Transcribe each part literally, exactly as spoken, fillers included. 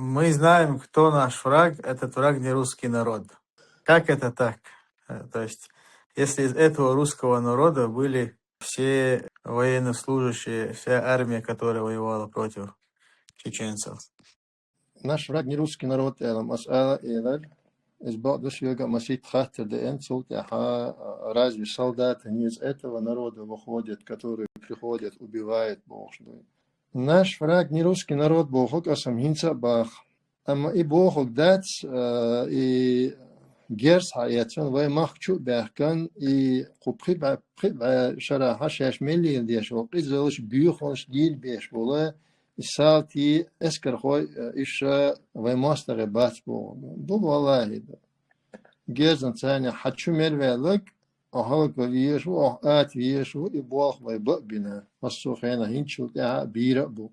Мы знаем, кто наш враг. Этот враг не русский народ. Как это так? Э, То есть, если из этого русского народа были все военнослужащие, вся армия, которая воевала против чеченцев. Наш враг не русский народ, аьлча, ас ала элар, из бакъдус йога масит хаттар да эн цул тӀехьа, а, разве солдаты не из этого народа выходят, которые приходят, убивают, бохуш ду. Наш враг не русский народ боху, ас ам хӀинца а бах. Амма и бохург дац, а, и герз хьаэцан, вай махка чу а баьхкан, и кху пхи бӀе, пхи бӀе шарахьа шаьш мел лела деш волу къизаллаш, буьйхаллаш дийла беш волу, и салтий, эскархой, а, иша вай мостагӀе бац боху. Ду валлахӀи ду. Герзан царна хьан чу мел ваьлларг, а хӀаллакван везаш ву, а ата везаш ву, и болх вай бан а бина. Массо а хенахь хӀинцачул тӀаьхьа а бийр а бу.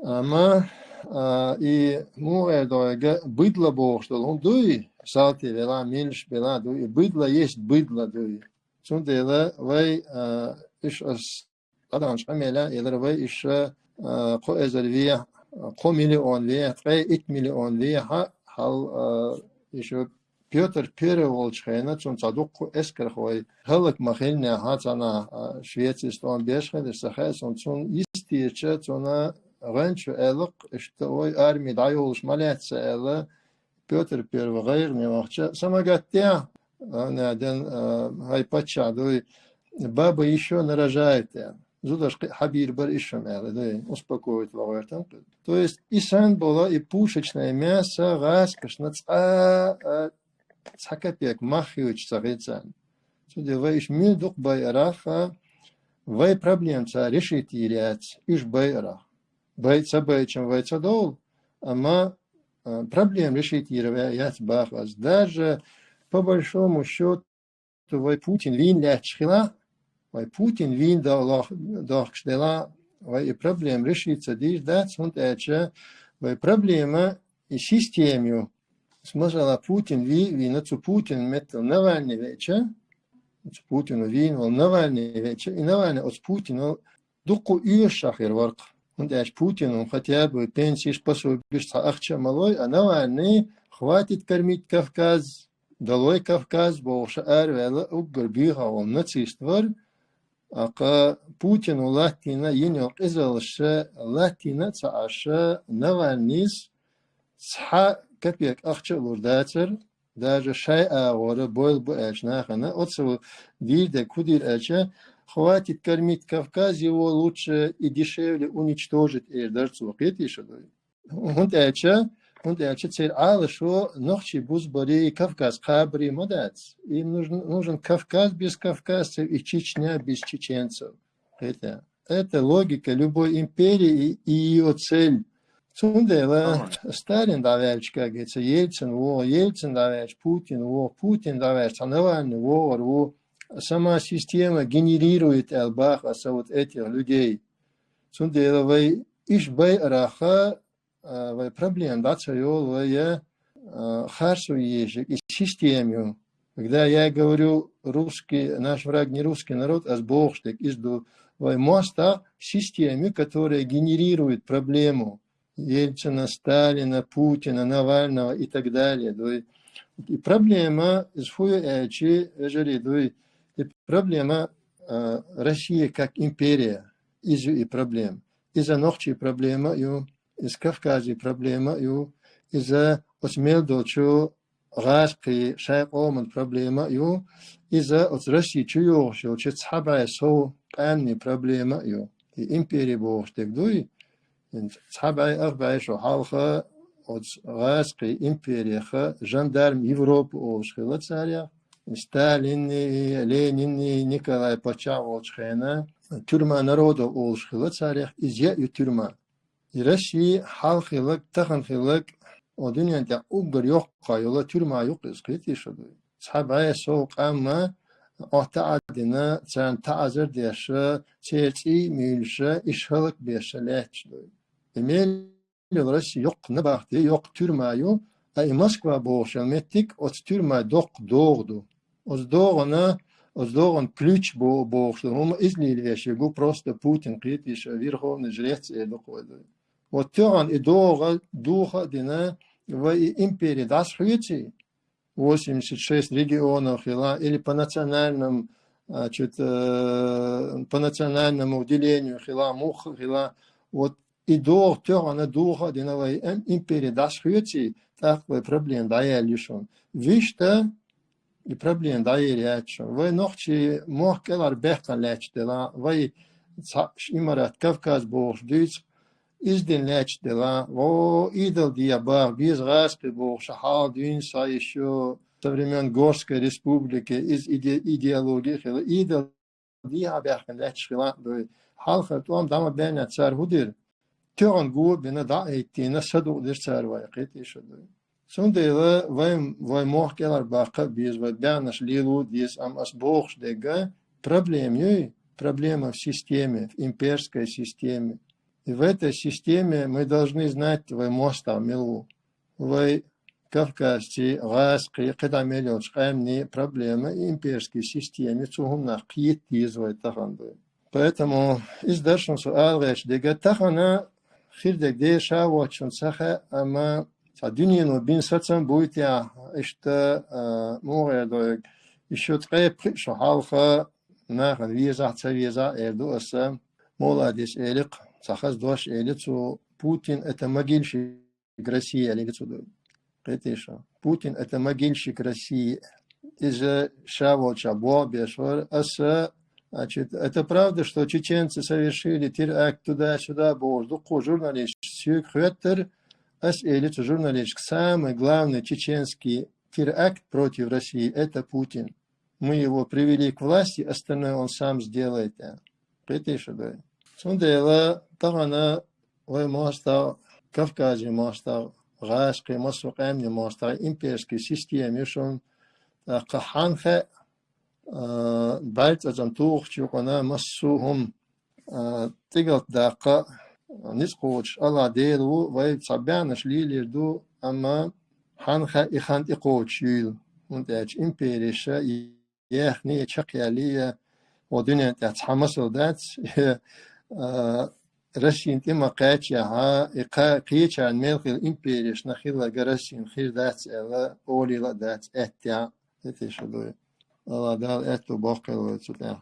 Амма, а, и муха эр ду вайга, быдло бохуш долу хӀума дуй, салтий велахь, милаш белахь дуй, и быдло есть быдло дуй. Цундела вай, а, иша ас къаданчу къамелехь а элира вай иша, а, кхо эзар вехьа, кхо миллион вехьа, ткъе итт миллион вехьа, хьал, а, иша Пётр Первый волчу хенахь, цунна цхьа дуккха эскархой хӀаллак ма хиллинехь, цхьанхьа, а, Швецис тӀом беш хилира, сан хаьа суна, цунна йистийча, цунна гӀоьнчо аьлла-кх, иштта вай арми дӀайолуш ма лаьцна аьлла, Пётр Первый гӀайгӀане вахча, самагатдехьа, а, наден, а, хӀай паччахь дуй, бабы ещё нарожают, аьлла. Зудаш кхин а хьабийр бара иша аьлла, дуй, успокоить ван гӀоьртан. То есть, и санна болу, и пушечное мясо гӀазкхашна цкъа, а, цхьа капек мах хилча ца хилла царна. Цундела вай иша мила дукха байарахь, вай проблема цара решить йийр яц, уьш байарахь. Бай-, ца байчун вай ца довла, амма, а, проблема решить йийр ва-, яц баха ас. Даже по большому счёту вай Путин вийна лаьтташ хилахь, вай Путин вийна до-, лох-, дохкуш делахь, вай и проблема решить ца дийр дац, хӀунда аьлча вай проблема и система ю. Масала, Путин вий а вийна, цу Путинан меттала Навальный веача, цу Путина вийна волу Навальный веача, и Навальный оцу Путинал дуккха оьшуш хир вара-кх. ХӀунда аьлча Путинан хотя бы пенсиш, пособиш, цхьа ахча а ма лой, а Навальный «Хватит кормить Кавказ», «Долой Кавказ» бохуш араваьлла, уггар буьйхина волу нацист вара, а кха Путина латтийна йина йолу къизаллаш латтийна а ца Ӏаш, Навальныйс цхьа капек ахча а лур дацара, даже шайн агӀора бойла бу аьлча нахана, оцу дийр дерг хӀун дийр аьлча, «Хватит кормить Кавказ, его лучше и дешевле уничтожить», эр дара цо, кхетий шу дуй. ХӀунда аьлча, хӀунда аьлча церан Ӏалашо нохчий бузбарий, Кавказ кхабарий ма дац. Им нужен, нужен Кавказ без кавказцев и Чечня без чеченцев. Кхетий? Это логика любой империи и, и её цель. Цундела Сталин дӀаваьлча, как говорится, Ельцин вогӀу, Ельцин дӀаваьлча, Путин вогӀу, Путин дӀаваьлча, цхьа Навальный вогӀур ву. Сама система генерирует, аьлла баха аса, вот этих людей. Цундела вай иша байарахь, а, вай проблема дӀа ца йолу, вай, а, харцо еза и система ю. Когда я говорю, русский, наш враг не русский народ, ас бохуш дерг иза ду, вай мостагӀа система ю, которая генерирует проблему. Ельцина, Сталина, Путина, Навального и так далее. Дуй. И проблема, из хӀуя аьлчи, вежарий, дуй, и проблема, а, Россия как империя, иза ю и проблема. Иза нохчий проблема ю, иза Кавказий проблема ю, иза оцу мел долчу гӀазкхий шайн къоман проблема а ю, иза оцу Россия чу йогӀуш йолчу цхьа бӀе сов къаьмнийн проблема а ю. И импери бохуш дерг дуй, цхьа бӀе, ах бӀе шо хьалха оцу гӀазкхий империха жандарм Европы олуш хилла царех, Сталинний, Ленинний, Николай паччахь волчу хенахь тюрьма народов олуш хилла царех, иза яа ю тюрьма. И Россия хьалха хилларг, тахана хилларг, о дуьнен тӀехь уггар йоккха йолу тюрьма ю-кх иза, кхетий шу дуй. Цхьа бӀе сов къам а, о таӀа а дина, царна таӀзар а деш, церан цӀий а муьйлуш, иша хӀаллак а беш лаьтташ дуй. И мел йолу Россия йоккха набахти, йоккха тюрьма ю, а и Москва бохуш йолу меттиг оцу тюрьмай доккха догӀа ду. Оцу догӀана, оцу догӀан ключ бо-, бохуш ду. ХӀума иза лелавеш ерг ву просто Путин, кхетий шу, верховный жрец эр ду-кх вай дуй. Вот тоьгӀан и догӀа, духьа а дина, вай и импери дӀасахьоций, восемьдесят шесть регионов хила, или по национальному, значит, э, по национальному делению хила, мух хила, вот и догӀа тоьгӀан духьа а дина вай им-, импери дӀасахьоций, тӀаккха вай проблема дӀаяьлла я шун. Вешта, и проблема дӀаяьлла яц шун. Вай нохчий мохк кӀелхьара баьккхина лаьтташ делахь, вай цхьа Имарат Кавказ бохуш дуьйцу, иза дина лаьтташ делахь, во, идал дехьа баха беза гӀазкхий бохуш хьал дуьйна схьа ишо со времён Горской республики, иза иде-, идеология хила, идал дехьа баьхкина лаьтташ хила а дуй. Хьалхара тӀом дӀа ма баьннехь цара хӀун дира? ТоьгӀан го а бина, дӀа а хӀиттийна, садукъдира цара вай, кхетий шу дуй. Цундела вай, вай мохк кӀелхьара баккха а беза, вай баьхнаш лело а деза, амма ас бохуш дерг, проблема юй, проблема в системе, в имперской системе. И в этой системе мы должны знать, вай мостагӀа мила ву. Вай кавказций, гӀазкхий, кхидӀа мел йолчу къаьмнийн проблема имперский система, цу хӀуманах кхета деза вай тахана дуй. Поэтому иза дара шуна со ала гӀерташ дерг, тахана хир дерг дера ша воцчунна ца хаьа, амма цхьа дуьнено бина сацам буй те, иштта, а, муха эр ду, ишо ткъе пхиъ шо хьалха нахана везахь а, ца везахь а эр ду аса, муха ала деза элира, цхьа хаза дош элира цо, Путин — это могильщик России, аьлла цо дуй. Кхетий шу? Путин — это могильщик России. Иза ша волчохь боху беш вара. Аса, значит, это правда, что чеченцы совершили теракт туда-сюда бохуш дуккха журналисташ соьга хоьттура. Ас элира цу журналисташка: самый главный чеченский теракт против России — это Путин. Мы его привели к власти, остальное он сам сделает. Кхетий шу дуй. Цундела тахана вай мостагӀа, Кавказан мостагӀа, гӀазкхий, массо а къаьмнийн мостагӀа, имперский система ю шуна, тӀаккха хьанна хаьа, а, бӀаьрг цӀа-цӀа тухучу юкъана массо а хӀума, а, тӀегӀалт даккха ницкъ кхочуш АллахӀ Дела ву, вай цхьа баьхнаш лелийр ду, амма хьанна хаьа и хан тӀекхочуш юйла, хӀунда аьлча империша яьхний, чекхъяьллий, ва дуьнен тӀехь цхьа масал дац, а, Россин тӀе ма кхаьччехьа, и кха-, кхечарна мел хилла империша нах хилларг Россин хир дац аьлла, олийла а дац, аьттехьа, кхетий шу дуй. АллахӀ Дала аьтту боккхийла вай цу тӀехь.